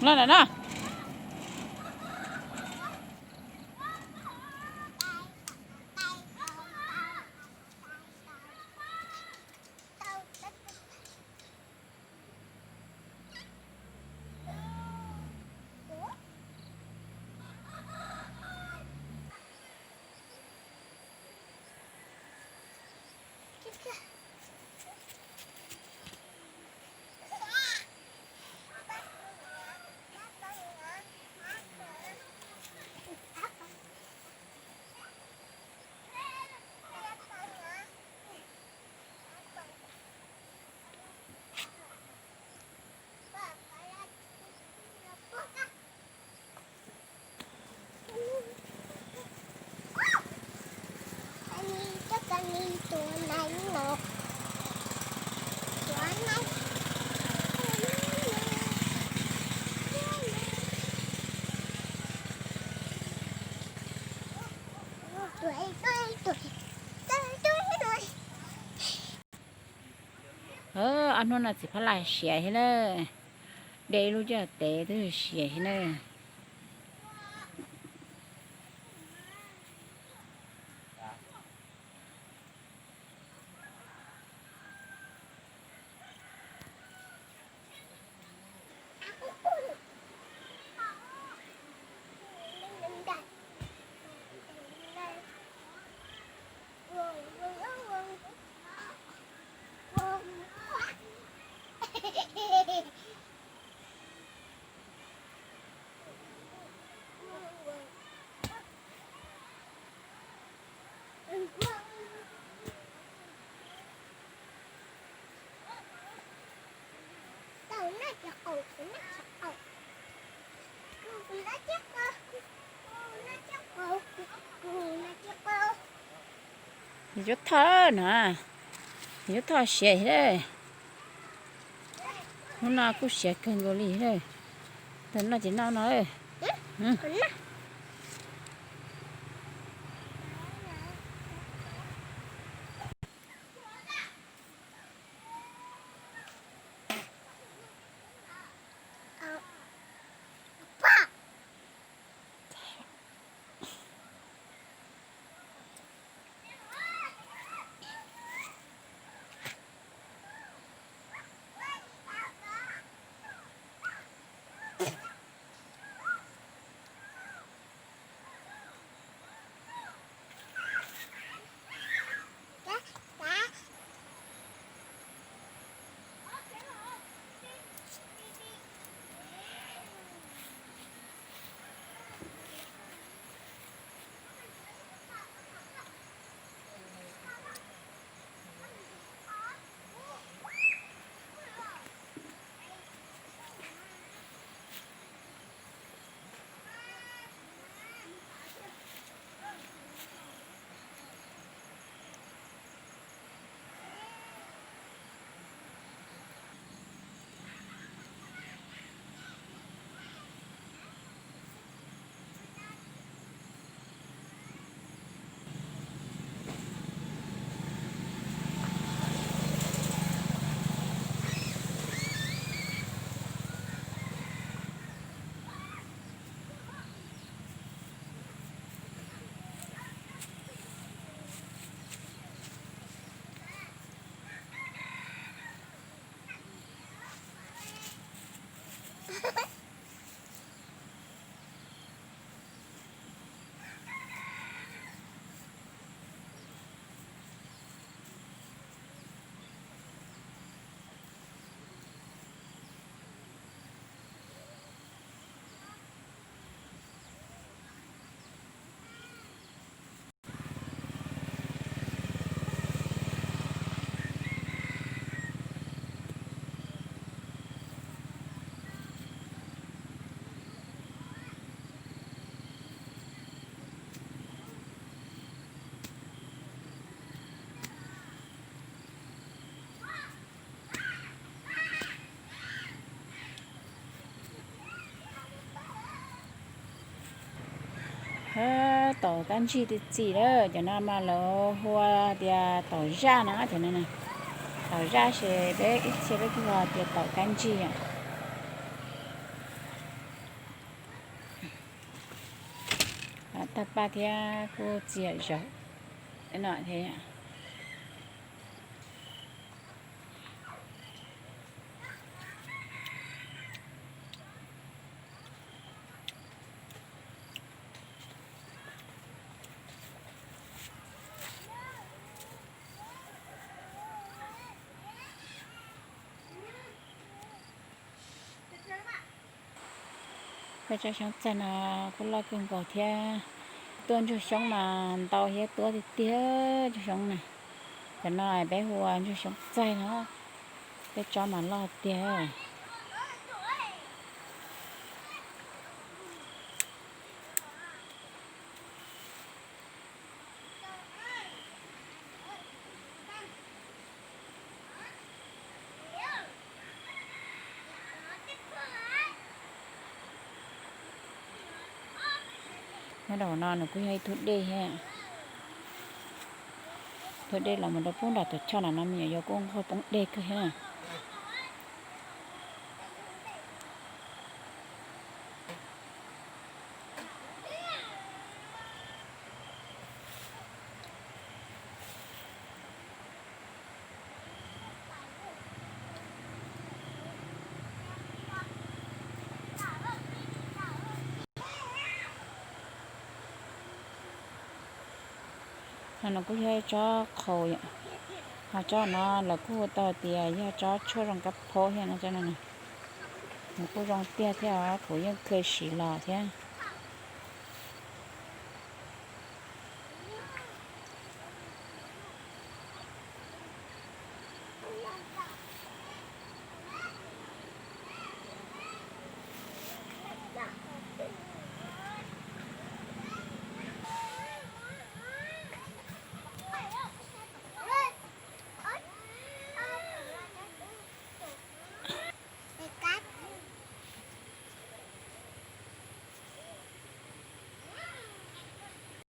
Los na no. Ob hnub no txiv phab laj siav thiab na, de ib lub coj tev twb siav thiab na. Yuav thoj na, yuav thoj siav thiab. Hnub no kuj siav kawg nkaus li. Tag noj ces noj no. Hab, taum kab ntsig txiv txiv lawm, cov no mas lawv hu tias taum zaj no, cov no taum zaj ces peb ib txhia peb kuj hu tias taum kab ntsig os. Tag paj thiab kuj txias zawm no thiab. Peb tsob xyoob txaij no kuj loj kawg nkaus thiab. Tuaj ntsuag xyoob mas ntau thiab tuab tiag tiag ntsuag xyoob na. Cov no peb hu ua ntsuag xyoob txaij no, peb tsob mas loj tiag. Nyob rau no nws kuj yog ib tug dej thiab. Tug dej los mus rau pub nram tus choj na no me nyuam yaus kuj nquag poob dej kawg thiab na. No kuj yog tsob qhaus, ho tsob no lawv kuj hu tau tias yog tsob tshuaj zoo kab phaub thiab no. Nws kuj zoo tiag thiab os, kuv yeej kheev siv los thiab.